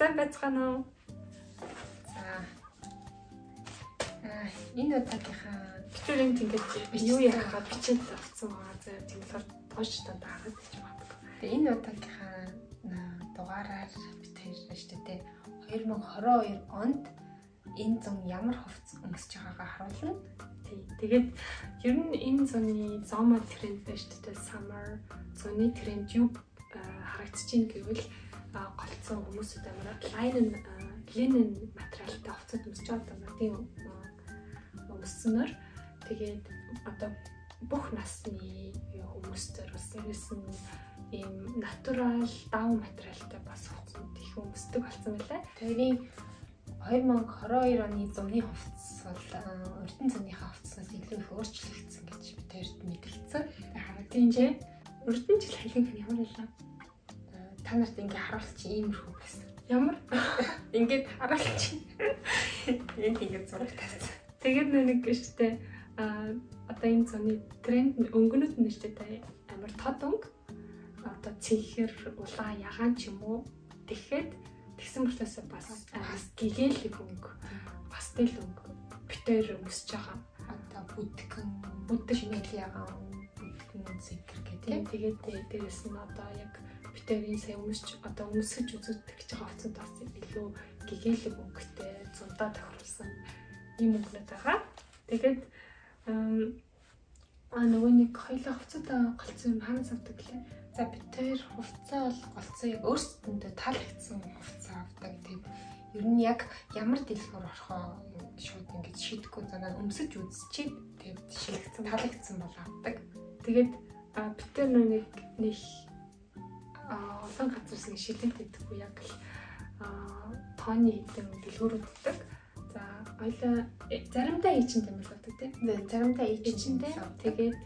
Сайн байцгаана уу? За. Энэ удаагийнхаа бид энд ингээд юу яхаа бичээд авсан байгаа. За тийм болохоор тоош дандаа хараад байж магадгүй. Тэгээ энэ удаагийнхаа дугаараар бид хоёр шүү дээ. 2022 онд энэ зун ямар хувцас өмсөж байгаагаа харуулна. Тий. Тэгээд ер нь энэ зуны зомо тренд байна шүү дээ. Summer зуны тренд юу харагдаж байна гэвэл голцсон хүмүүсүүд амар linen материалтай хувцас өмсөж байгаа модын өмссөнөөр тэгээд одоо бүх насны хүмүүст зориулсан дээрээс нь ийм натурал даун материалтай бас хувцсууд их өмсдөг болсон байлаа. Тэрийн 2022 оны зуны хувцас бол урдын зуныхаа хувцаснаас илүү их өөрчлөгдсөн гэж бид хоёрт мэдэгдсэн. Тэгээ харагдсан чинь урдын жил халин ямар байлаа? Та нарт ингээ харуулчих иймэрхүү байсан. Ямар? Ингээд харуулчих. Энд ингээд зураг тавьсан. Тэгээд нэг штэ одоо энэ зуны тренд өнгөнүүд нь штэ амар тод өнгө. Одоо цэнхэр, улаан, ягаан ч юм уу. Тэгэхэд тэгсэн мөртлөөсөө бас гэгээлэг өнгө, пастел өнгө битээр өмсөж байгаа. Одоо бүдгэн, бүдгэн ягаан, бүдгэн цэнхэр гэдэг. Тэгээд дээрээс нь одоо яг битэрийн сая өмсч одоо өмсөж үзэгдэх гэж байгаа хувцсанд бас илүү гэгээлэг өнгөтэй зундаа тохируулсан ийм өнгөнүүд байгаа. Тэгээд нөгөө нэг хоёлаа хувцастай голцсон юм хаанаас авдаг лээ? За бид хоёр хувцас бол голцсон яг өөрсдөндөө таалагдсан хувцас авдаг. Тэгээд ер нь яг ямар дэлгүүр орохоо шууд ингэж шийдэхгүй занаа өмсөж үзчихэд тэгээд шийдэгдсэн таалагдсан бол авдаг. Тэгээд бид тэр нэг нэг олон газар ингэ шилэнт идэггүй яг л тооны хэдэн дэлгүүрүүд өгдөг. За хоёлаа заримдаа H&M л авдаг тийм. Заримдаа H&M. Тэгээд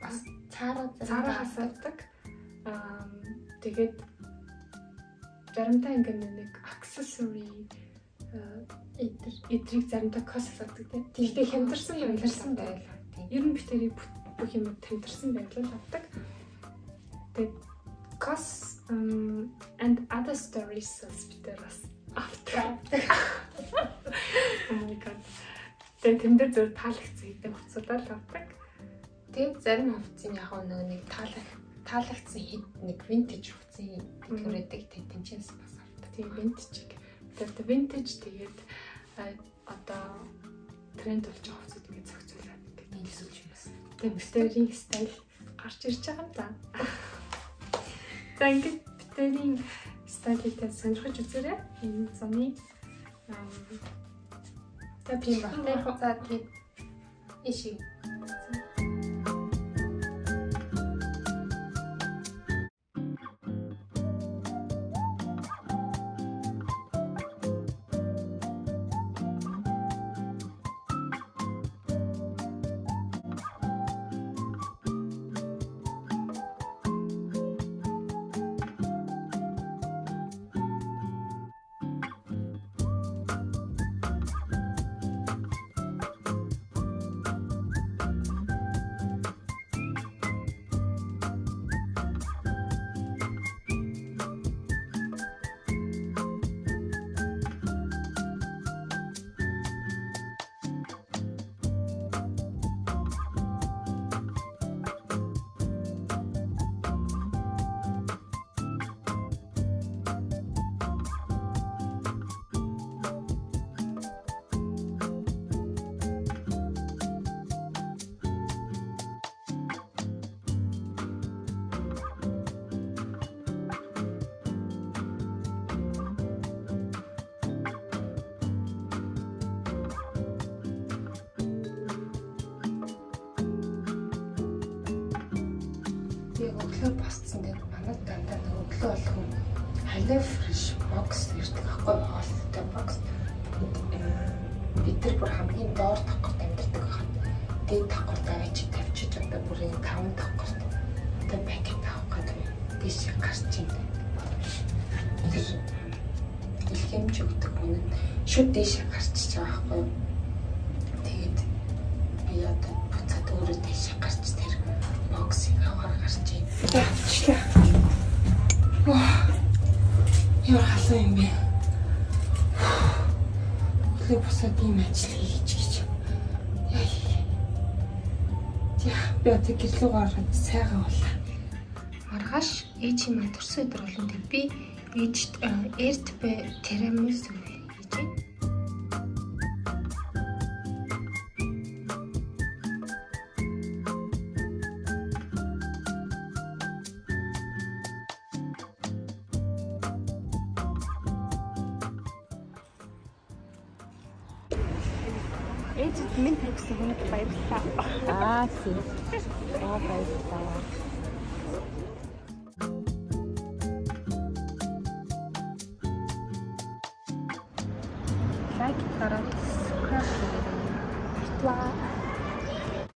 бас Zara-аас авдаг. Тэгээд заримдаа ингэ нэг accessory эдрийг заримдаа COS-аас авдаг тийм. Тэгтээ хямдарсан байлаа. Ер нь бид тэрийг бүх юм хямдарсан байдлаар авдаг. Тэгээд COS and other stories бид бас авдаг. Oh my god. Тэгээд тэн дээр зөв таалагдсан хэдэн хувцсуудаа л авдаг. Тэгээд зарим хувцсын яг нөгөө нэг таалагдсан хэд нэг vintage хувцсын дэлгүүр байдаг. Тэгээд тэнцэнс бас авдаг. Тийм vintage. Тэгээд vintage тэгээд одоо тренд болж байгаа хувцсууд ингээд зохицуулаад ингээд нийлсүүлж юмсан. Тэгээд битэрийн стайл гарч ирж байгаа юм да. За ингээд битэрийн стайлыг та сонирхож үзээрэй. Энэ зуны за тийм байна. За тийм ишиг. Өглөө босцсон дээр манад дандаа нэг өглөө болгон Hello Fresh box ирдэг аахгүй хоолтой box. Бид нар бүр хамгийн доор давхарт амьдардаг хахад дээд давхарт аваач тавьчих одоо бүр энэ 5 давхарт одоо пакет авах гэдэг дээш гарч ийн. Тэр илгээмж өгдөг хүн нь шүд дээш гарчиж байгаа байхгүй. Тэгээд би одоо буцаад өөрөө дээш гарч тэр боксыг авахар гарч ийн. Авчлаа. Ямар халуун юм бэ? Өглөө босоод ийм ажил хийж гэж. Яа, би одоо гэрлүүг ороод сайхан уулаа. Маргааш ээжийн маань төрсөн өдөр болно. Тэг би ээжд эрт тирамису хийж байна. Ээжид минь төрсөн хүнд баярлалаа. Аа тий. Аа баярлалаа. Лайк дараад subscribe хийгээрэй. Баярлалаа.